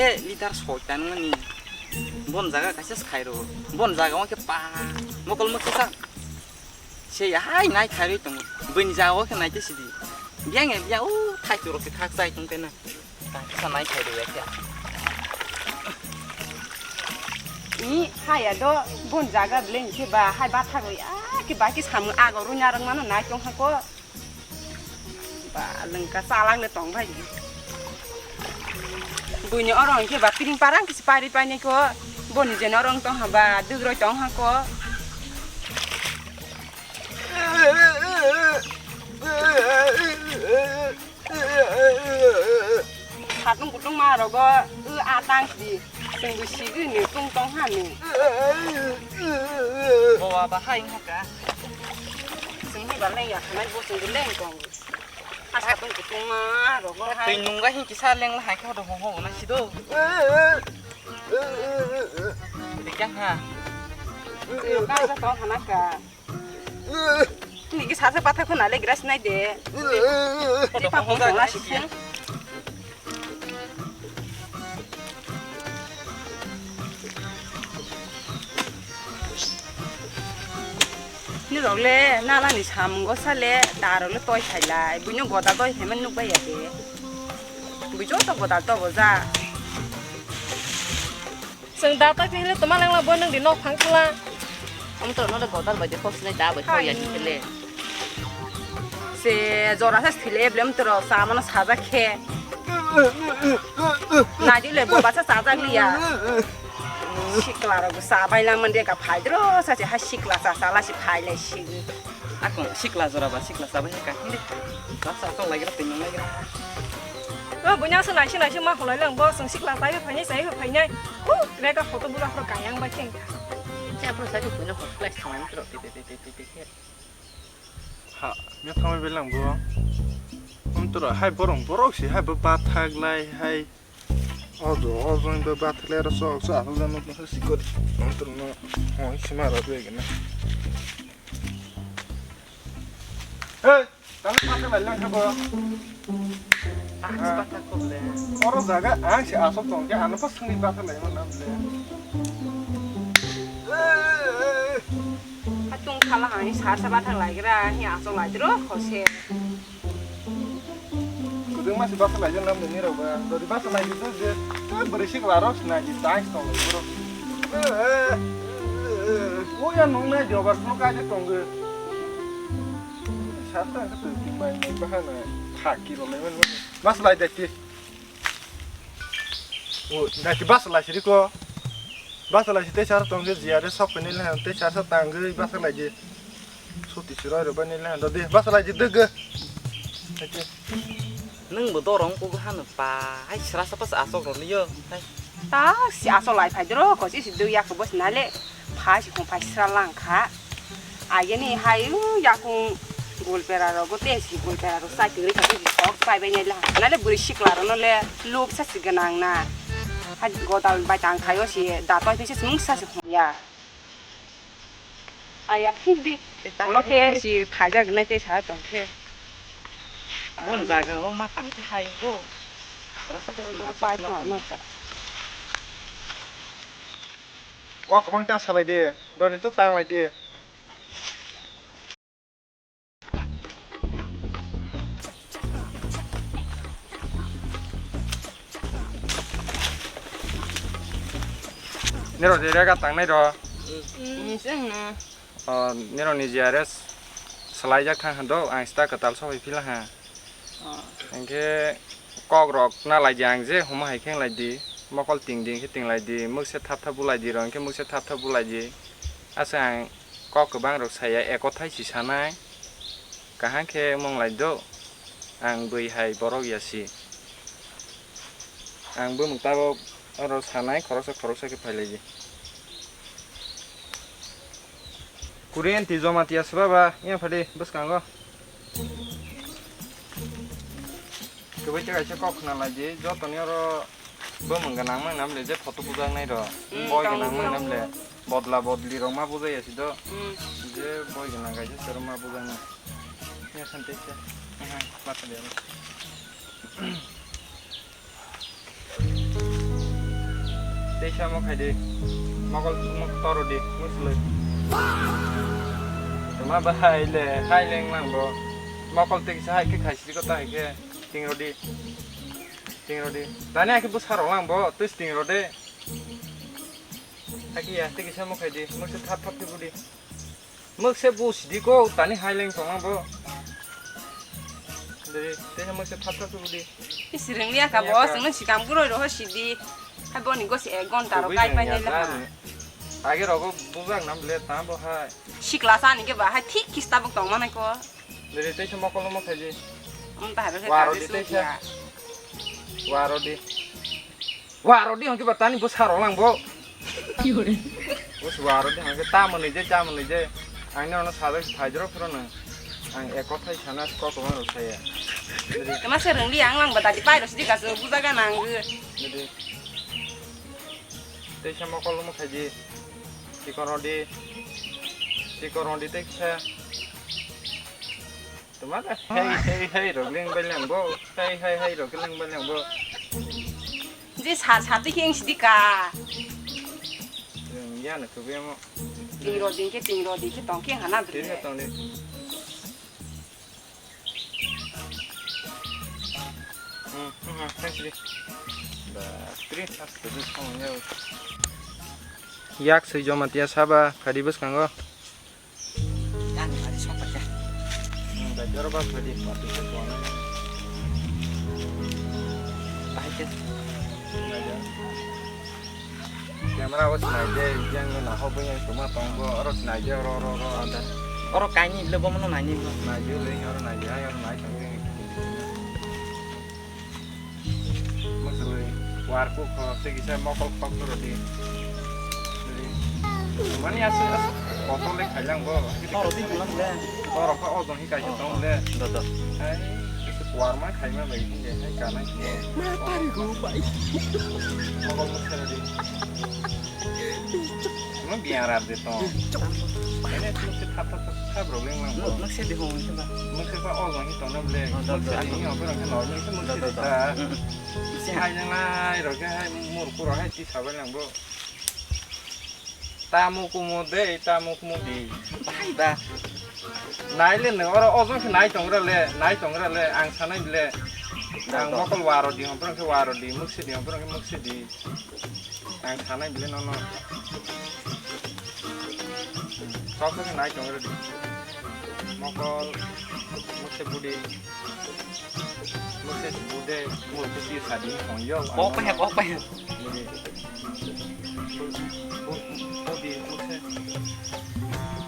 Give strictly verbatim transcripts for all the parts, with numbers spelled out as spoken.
E leader soitan mani. Bon jaga kaisa se khairo. Bon jaga o khe pa mokol mokol sa. Se ya hai nai khairoi tongo. Bini jaga o khe nai te sidi. Biang e biang o thai churo se thak chai tong te na. Kaisa nai khairoi ya khe. Ni haya do bon jaga bele ni khe ba hai ba thagoi a khe ba khe samung ago runya rang mano nai tong ha ko. Ba lengka chalak le tong bai. Buini oro hwnkhe ba piring parang kisi pari painai ko. Boni jeni oro wng tong ha ba dwgroi tong ha ko. Satung kutung ma rogo u atang di. Chwngbo sigwi ni tung tong ha ni. Bo aba hai wng ha ka. Chwng hi ba leng ya khanai bo chwngbo leng tong. Asa tong kutung ma rogo hai. Twi nungga hin kisa leng la hai khe hodo ho ho na sido. Dikya ha. Twi ka sa tong hana ka. Ni ki sa sa patha khona le gras nai de. Hodo ho ho na sido. Nirok le nalani samungo sa le darok le toi khailai, buino godal toi khaima nukbai ya de. Bui joto godal tobo ja. Chwng da toi phile toma langla bo nang di nok phang thangla. Amtoro no le godal bai de khosnai da bai thoi ya ni le. Se jora sa thile eblem toro sa mano sajak khe. Nadi le bo basa sajak liya. Sikla rok sa bai lang mande ka phai dro sa se ha sikla sa sala si phai lai si. Akung sikla jora ba sikla sa bai ka hindi. Basa tong lai gra tong lai gra. O bunya se nai se nai se ma holai lang bo sung sikla sa phai nai sa phai nai. Hu rega photo bura pro kayang ba keng. Cha pro sa phai nai hot flash thang tro. Ha, mia thangwi belang bo. Amtoro hai borok borok si hai bo bathak lai hai. Ojo, ojo, bo bathak lai ro sok sok asal jano sikori. Amtoro no hoi sima ro begena. Hey, tamo bathak lai lang kha bo. Ang si bathak ko le. Oro jaga ang si asok tong khe ano pa sangni bathak lai man nam le. Hey, hey, hey. Hatung khala hani sar sa bathang lai gra, hi asok lai dro khose. Kudung masi bathang lai jeng nam ni rok ba. Dori bathang lai jeng je. Beri sik la rok sna ji tai tong bro. O ya nung na jobar no ka je tong ge. Sar ta ka tu mai mai bahana. Thaki ro mai man. Bathang lai de ti. O, daki basa lai siri ko. Basa lai si tei sar tong je jiya re sok pene le han tei sar sa tang ge basa lai je. Suti si roi ro bani le han do de basa lai je de ge. Nung bo dorong ko han pa. Hai sra sa pas asok ro liyo. Hai. Ta si asok lai phai dro ko si si de ya ko bos na le. Phai si khong phai sra lang kha. Ageni hai u yakung gulpera rogo te si gulpera rok sai twi kha si sok pai bai nai la. Nale bwrwi sikla rok no le luk sa si gwnang na. Hai godal bai tang khaio si da toi phi se mung sa si hum ya. Aya hindi. Ulo khe si phajak nai te sa tong khe. Bon jaga o ma tang khe hai go. Pai tong ma sa. Wa kwbang ta salai de. Dori to tang lai de. Nero je rega tangnai ro. Ni seng na. O, nero ni G R S salai jak thang hando, ang sta katal so phila ha. Hingke kok rok na lai di ang je huma hai khe lai di, mokol ting di khe ting lai di, mukse thap thap bulai di rok hingke mukse thap thap bulai di. Asa ang kok kwbang rok saya ekothai si sanai, kaham khe mong lai do, ang bui hai borok ya si. Ang bumung tabok oro sanai khoroksa khoroksa khe phai lai di. Kuri anti joma tiya seba ba, iya phadi bwskango. Kwbui tei kaisa kok khna lai di, jotoni oro bumung gwnang mang nam le je photo bujak nai ro. Hmm, boi tong gwnang mang nam le bodla bodli rok ma bujai ya si do. Hmm. Je boi gwnang kaisa sero ma bujak nai. Ya santai se. Aha, ma thali aro. Teisa mo khai di. Mokol mo toro di, musloi. Toma bahai le, hai leng lang bo. Mokol te kisa hai khe khai sidi ko ta hai khe. Ting rodi. Ting rodi. Tani hai khe bwsa rok lang bo, twi ting rode. Hai khe ya, te kisa mo khai di. Mukse thap thap khe budi. Mukse bu sidi ko, tani hai leng tong bo. Diri, teisa mukse thap thap khe budi. Isi rwngya ka bo, chwngno sikam guroi roho sidi. Hai boni gosi ek ghonta ro kai pai nai le ha. Age rogo bujak nam le ta bo hai. Sikla sani khe ba hai thik kista bok tong manai ko. Diri, teisa mokol mo khaji. Am ta hai khe waro di teisa. Waro di. Waro di hongke ba tani bo saro lang bo. Bos waro di hongke ta mwnwi je, ta mwnwi je. Ang nono sajak phaijro phrono. Ang ek kothai sana kok rok saya. Tama se rwngli ang lang ba dadi pai ro sidi kaso bujaga nang. Didi. Teisa mokol mo khaji. Sikon rodi. Sikon rodi teksa. Tuma da hei hei hei rok leng bai leng bo. Hei hei hei rok leng bai leng bo. Je sa sa ti keng sidi ka. Yang ya na tu be mo. Ting ro ding ke ting ro ding ke tong keng hana. Tin bre. Tong ni. Hmm, hmm, hmm, thanks di. Ba, tri as tu du song ya. Yak sui joma tia saba, kadi bus kango. Yang tadi sopa ya. Hmm, ba jor ba kadi, pati ke tuan. Bahai ke. Camera o sinai de, yang na ho bo yang tuma tong bo, oro sinai de, oro, oro, oro, oro. Oro kaini le bo mono nai ni bo. Nai de le, oro nai de, oro nai tong de. Mosroi, war ko kho, se kisa mokol khok to rodi. Mani asu, asu, botol le khailang bo. Oro di tulang le. Oro kho o jong hi kaisa tong le. Do, do. Ai, kisa war ma khai ma bai, hinge, hai kanai. Ma pari go bai. Mokol mo khera di. Mo biang rap de tong. Ene tu se thap thap thap thap rok leng lang bo. Mo se de hong se ba. Mo se ba o jong hi tong na ble. Mo se de hi o berang ke normal se mo se de ta. Si hai nang lai rok ke hai mur kuro hai ti sabai lang bo. Tamo kumo de, tamo kumo di. Bahai ba. Nai le nang oro o jong se nai tong ra le, nai tong ra le, ang sanai le. Ang mokol waro di hong, borok ke waro di, mukse di hong, borok ke mukse di. Ang sanai bile nono. Kok kok nai tong re. Mokol, mukse budi. Mukse bude, mukse si sadi hong yo. Kok pa ya, kok pa ya. Budi. Bu-, bu-, budi, mukse.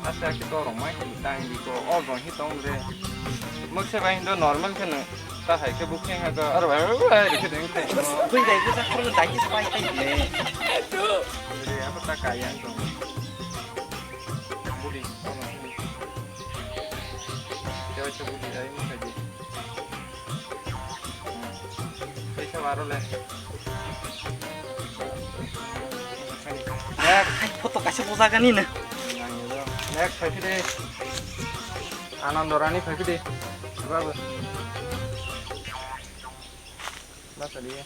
Asa ki to rong mai tang di ko. O rong hi tong re. Mukse bai do normal kene. Ta hai khe bukhe ha ga. Aro bai bai bai khe deng khe. Bui dai bui sak khoro dai khe pai pai ne. Re apa ta kai yang dong. Budi. Khe khe budi dai mo khe di. Khe khe waro le. Next. Ai photo kaisa bujagani na. Next, phai khe de. Anando Rani phai khe de. Babu. Basa dia.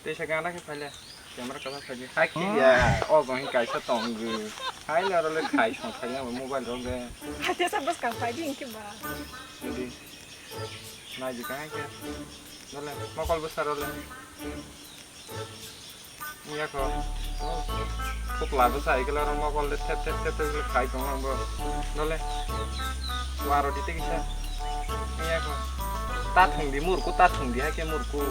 Tei sa gana khe phaile. Camera kasa khaji. Hai khe ya. O jong hi kaisa tongwi. Hai le aro le khai song khai ya mobile rok le. Hai tei sa bwskang phai di hwnkhe ba. Jadi. Nai di kahai khe. Dole mokol bwsa rok le. Iya ko. Kuk labu sa ikila rong mokol de tep tep tep tep khai tong lang bo. Dole. Waro di te kisa. Iya ko. Ta thung di murku ta thung di hake murku.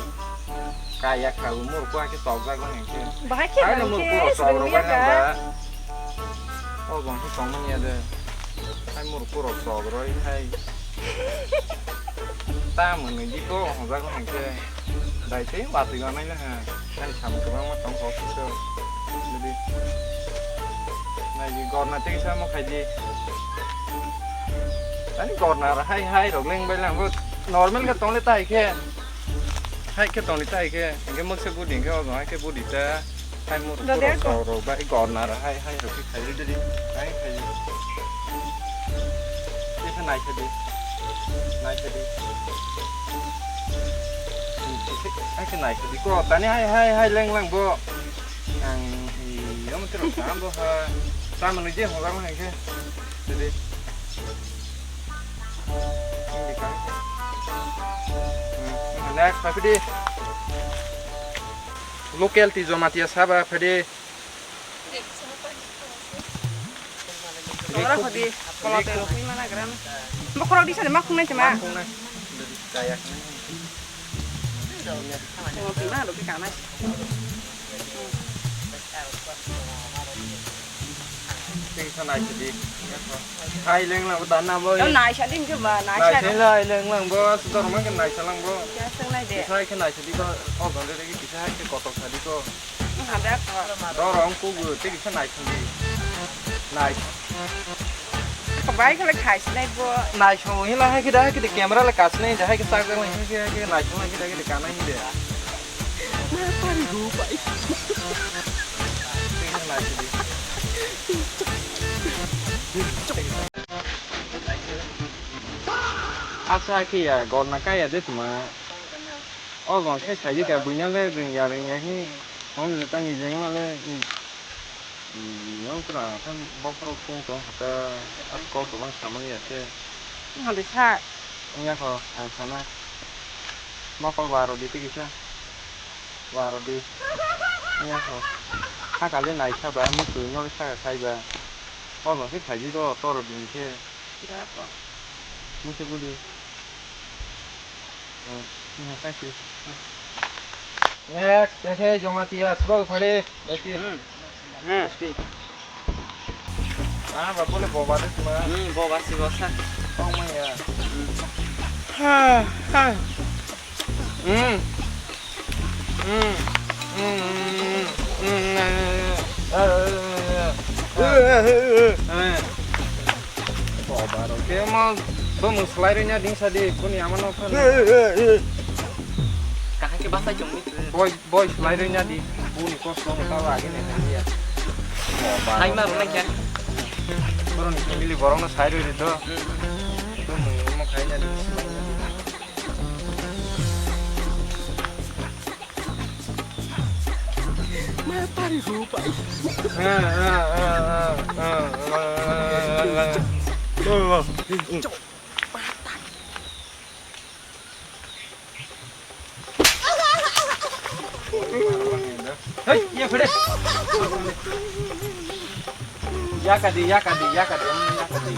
Kaya kha murku hake tok jak nang ke. Bahai khe hai no nang murku ke ro sok ro sibung bai nang ya ba. O bong khe tong manya de. Hai murku ro sok ro hai. Ta mwnwi di ko hong jak nang ke. Dai tei watwi ganaina ha. Nang samung kwbangma tong kok kisa. Jadi. Nai di gorna tei samo khai di. Ani gorna ra hai hai rok leng bai lang bo normal khe tong le tai khe. Hai khe tong le tai khe. Hingke mokse budi hingke obo hai khe budi ta. Hai mur rok bai gorna ra hai hai rok khe khai di di. Hai khai di. Kisa nai khe di. Nai khe di. Hai khe nai sadi ko, tani hai, hai, hai leng lang bo. Ang i, omo tiro sam bo ha. Sam ni je hogar ma hai khe. Jadi. Hindi ka. Hmm, next, papi di. Local ti Jamatia saba, padi. Ora khodi, kola tero khui mana gram. Bokhorok di sade ma khungnai se ma. Tengok tengok dok kanai. Tengsa nai sidi. Hai leng lang dan na bo. Nai sadi ke ba, nai sadi. Nai sadi lai leng lang bo, sudor ma ke nai salang bo. Ya sang nai de. Sai ke nai sadi ko, oh gonde de ke bisa hai ke kotok sadi ko. Ada ko. Dorong kugu, tei kisa naisong di. Nai. Kabai kala khai sinai bo. Naisong hila hai kida hai kida camera la kas nai, hai kisa ka hai kida hai kida naisong hai kida hai kida kana hindi. Ma pari go pai. Tei kisa naisong di. Asa khe ya, gol na kaya de tuma. O gol khe sai de ka buina le ring ya ring ya hi. Hong le tang i jeng ma le. Yang kra kan bokhorok tong tong ta at kol to bang samang ya te. Hadi sa. Wngya kho ang sana. Mokol waro di tei kisa. Waro di. Wngya kho. Hakali naisa ba mukui no saka khai ba. Kolno khe phaidi do toro din khe. Mukhe budi. Next, khe Jamatia, sibok phare. Hmm. Hmm. Ah, ba bole boba de sima. Hmm, boba si bosa. Oh my god. Hmm. Ha, ha. Hmm. Hmm. Hmm. Hmm. Hmm. Hmm. Boba ro ke mo bo muslai ro nya ding sa de kuni ama no phan. Kahai ke basa chong ni. Boy, boy, slide nya di. Buni kosto no tawa agi ne ya. Hai ma, ma kya? Borok ni family borok no sai rwi do. Hmm. To mung mo khai nya di. Ma tari ru pai. Hey, iya, pede. Ya kadi, ya kadi, ya kadi, ya kadi.